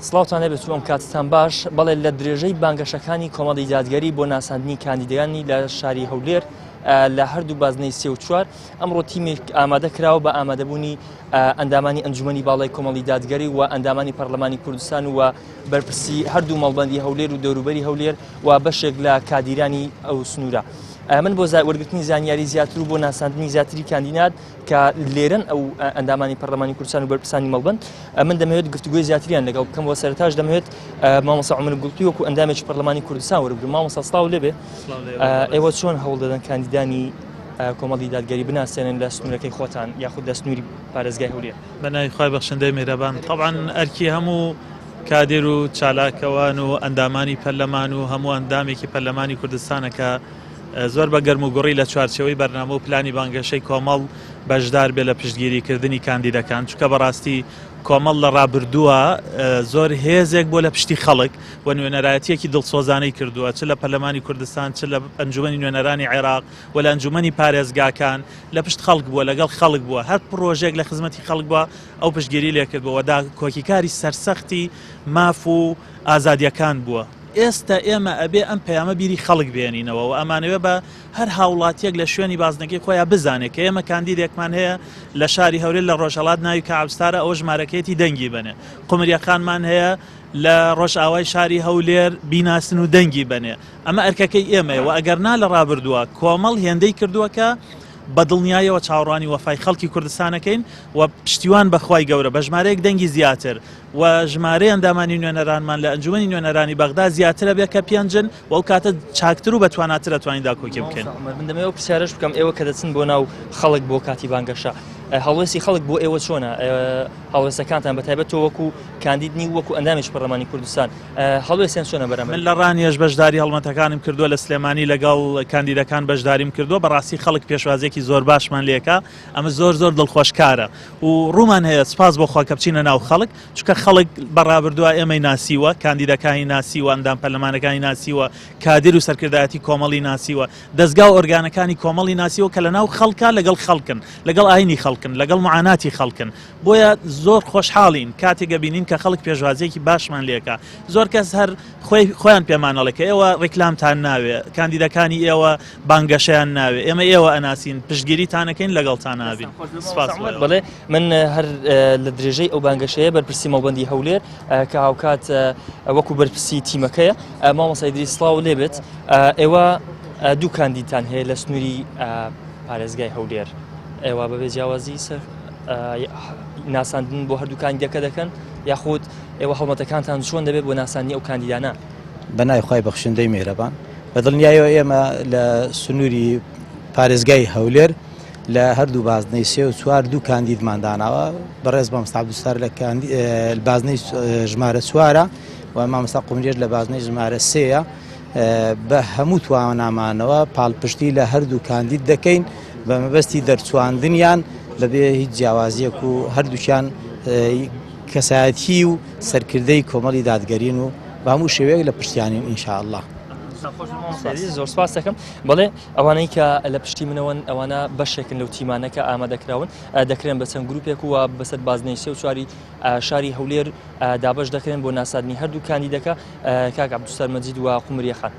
سڵاوتان لێبێت و ئەم کاتتان باش. بەڵێ لە درێژەی بانگەشەکانی کۆمەڵی دادگەری بۆ ناساندنی کاندیدەکانی لە شاری هەولێر لە هەردوو بازنەی سێ و چوار ئەمڕۆ تیمێک ئامادە کراوە بە ئامادەبوونی ئەندامانی ئەنجومەنی باڵای کۆمەڵی دادگەری و ئەندامانی پەرلەمانی کوردستان و بەرپرسی هەردوو مەڵبەندی هەولێر و دەوروبەری هەولێر و بەشێک لە کادیرانی ئەو سنوورە. من بۆ وەرگرتنی زانیاری زیاتر و بۆ ناساندنی زیاتری کاندینات کە لێرەن ئەو ئەندامانی پەرلەمانی کوردستان و بەرپرسانی مەڵبەند من دەمەوێت گفتوگۆی زیاتریان لەگەڵ بکەم و سەرتاش دەمەوێت مامۆستا عومەر گوڵپی وەکو ئەندامێکی پەرلەمانی کوردستان وەربگرم. مامۆستا سڵاو لێبێ. ئێوە چۆن هەوڵ دەدەن کاندیدانی کۆمەڵی دادگەری بناسێنن لە سنوورەکەی خۆتان یاخود لە سنووری پارێزگای هەولێر؟ بە ناوی خوای بەخشندەی میهرەبان. تەبعەن ئەرکی هەموو کادێر و چالاکەوان و ئەندامانی پەرلەمان و هەموو ئەندامێکی پەرلەمانی کوردستانە کە زۆر بە گەرموگوڕی لە چوارچێوەی بەرنامە و پلانی بانگەشەی کۆمەڵ بەشدار بێ لە پشتگیریکردنی کاندیدەکان، چونکە بەڕاستی کۆمەڵ لە ڕابردووە زۆر هێزێک بووە لە پشتی خەڵک و نوێنەرایەتیەکی دڵسۆزانەی کردووە چ لە پەرلەمانی کوردستان چ لە ئەنجومەنی نوێنەرانی عێراق و لە ئەنجومەنی پارێزگاکان لە پشت خەڵک بووە لەگەڵ خەڵک بووە هەر پرۆژێک لە خزمەتی خەڵک بووە ئەو پشتگیری لێکردووە و داکۆکیکاری سەرسەختی ماف و ئازادیەکان بووە. ئێستا ئێمە ئەبێ ئەم پەیامە بیری خەڵک بێنینەوە و ئەمانەوێ بە هەر هاوڵاتیەک لە شوێنی بازنەکەی خۆیان بزانێت کە ئێمە کاندیدێکمان هەیە لە شاری هەولێر لە ڕۆژهەڵات ناوی کاعەبستارە ئەوە ژمارەکەیەتی دەنگی بەنێ قومریەخانمان هەیە لە ڕۆژئاوای شاری هەولێر بیناسن و دەنگی بەنێ ئەمە ئەرکەکەی ئێمەیە و ئەگەر نا لە ڕابردووە کۆمەڵ هێندەی کردووە کە بە دڵنیایەوە چاوەڕوانی وەفای خەڵکی کوردستانەکەین و پشتیوان بە خوای گەورە بە ژمارەیەک دەنگی زیاتر و ژمارەی ئەندامانی نوێنەرانمان لە ئەنجومەنی نوێنەرانی بەغدا زیاترە بێ کە پێنجن و ئەو کاتە چاکتر و بەتواناتر ئەتوانین داکۆکی بکەین. مامۆستا عومەر من دەمەوێت ئەو پرسیارەش بکەم ئێوە کە دەچن بۆ ناو خەڵک بۆ کاتی بانگەشە هەڵوێستی خەڵک بۆ ئێوە چۆنە هەڵوێستەکانتان بە تایبەت تۆ وەکو کاندید نی وەکو ئەندامێکی پەرلەمانی کوردستان هەڵوێستیان چۆنە بەرامبەر؟ من لە ڕانیەش بەشداری هەڵمەتەکانم کردووە لە سلێمانی لەگەڵ کاندیدەکان بەشداریم کردووە بەڕاستی خەڵک پێشوازیەکی زۆر باشمان لێکا ئەمە زۆر زۆر دڵخۆشکارە و ڕوومان هەیە سپاس بۆ خوا کە بچینە ناو خەڵک چونکە خەڵک بە ڕابردووە ئێمەی ناسیوە کاندیدەکانی ناسیوە ئەندام پەرلەمانەکانی ناسیوە کادر و سەرکردایەتی کۆمەڵی ناسیوە دەزگا و ئۆرگانەکانی کۆمەڵی ناسیوە کە لە ناو خەڵکە لەگەڵ خەڵکن لەگەڵ ئاینی خەڵکن لەگەڵ معاناتی خەڵکن بۆیە زۆر خۆشحاڵین کاتێک ئەبینین کە خەڵک پێشوازیەکی باشمان لێکا زۆر کەس هەر خۆی خۆیان پێمان ئەڵێ کە ئێوە ڕیکلامتان ناوێ کاندیدەکانی ئێوە بانگەشەیان ناوێ ئێمە ئێوە ئەناسین پشتگیریتانەکەین لەگەڵتان نابین سپاس بۆ ئێوە. بەڵێ من هەر لە درێژەی ئەو بانگەشەیە بەرپرسی مەڵبەندی هەولێر کە هاوکات وەکو بەرپرسی تیمەکەیە مامۆستا ئیدریس سڵاو لێبێت ئێوە دوو کاندیدتان هەیە لە سنووری پارێزگای هەولێر ئێوە بەبێ جیاوازی سەر ناساندن بۆ هەردوو کاندیدەکە دەکەن یاخود ئێوە هەڵمەتەکانتان چۆن دەبێت بۆ ناساندنی ئەو کاندیدانە؟ بە ناوی خوای بەخشندەی میهرەبان. بە دڵنیایەوە ئێمە لە سنووری پارێزگای هەولێر لە هەردوو بازنەی سێ و چوار دوو کاندیدمان داناوە بەڕێز مامۆستا عەبدولستار لە بازنەی ژمارە چوارە و مامۆستا قومریەش لە بازنەی ژمارە سێیە بە هەموو توانامانەوە پاڵپشتی لە هەردوو کاندید دەکەین بە مەبەستی دەرچواندنیان بەبێ هیچ جیاوازیەک و هەردووکیان کەسایەتی و سەرکردەی کۆمەڵی دادگەرین و بە هەموو شێوەیەک لە پشتیانین ان شاء اللە. زۆر سپاس دەکەم بەڵێ ئەوانەی کە لە پشتی منەوەن ئەوانە بەشێکن لەو تیمانە کە ئامادەکراون دەکرێن بە چەند گروپێک و بەسەر بازنەی سێ و چواری شاری هەولێر دابەش دەکرێن بۆ ناساندنی هەردوو کاندیدەکە کاک عەبدولستار مەجید و قومریە خان.